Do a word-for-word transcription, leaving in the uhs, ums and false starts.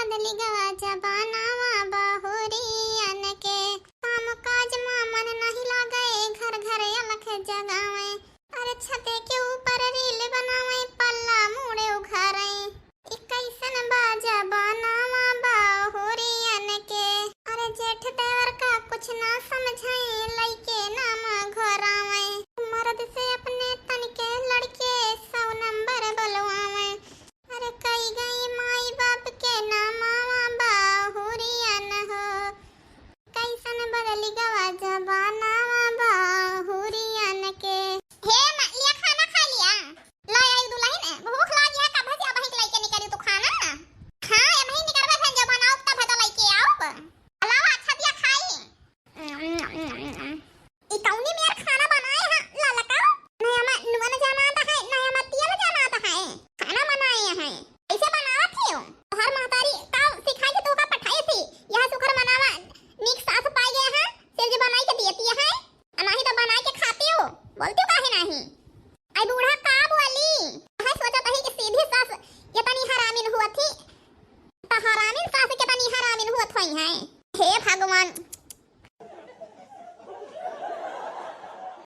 बदलि गवा जमानावा बहुरियन के, काम काज मा मन नहीं लागे, घर घर अलख जगावे। अरे छते के ऊपर रील बनावे, पल्ला मुड़े उघारे। ई कैसन बा जमानावा बहुरियन के, अरे जेठ देवर का कुछ ना समझाए, लइके नाम घरावे। मर्द से अपने तन के लड़के सौ नंबर बोलवावे। अरे कई गई माई बाप के नामावा बहुरियन हो, कैसन बदलि गवा जमानावा बहुरियन के। हे माँ, लिया खाना खा लिया। ला आई दुलहिन, भूख लागी है, कब से अबही लइके निकली तू खाना? हाँ, अबही निकरबे, फिर जब बनाउब तब तो लइके आउब। लावा, अच्छा दिया खाई। ई कौनी मेर खाना बनाए है ललका? नया मा नून जमात है, नया मा तेल जमात है। खाना बनाए है। कैसे बनावत हियो? तोहर महतारी का सिखाई के तोहका पठाई थी? यह सुखर मनावा, नीक सास पाई गए है, सिर्फ बनाई के दियती है। आ नाही तो बनाई के खाती हो, बोलती हो काहे नाही? आई बूढ़ा का बोली? है सोचत ही कि सीधी सास ये तनी हरामिन हुआ थी। त हरामिन सास के तनी हरामिन हुआ थोई है। हे भगवान,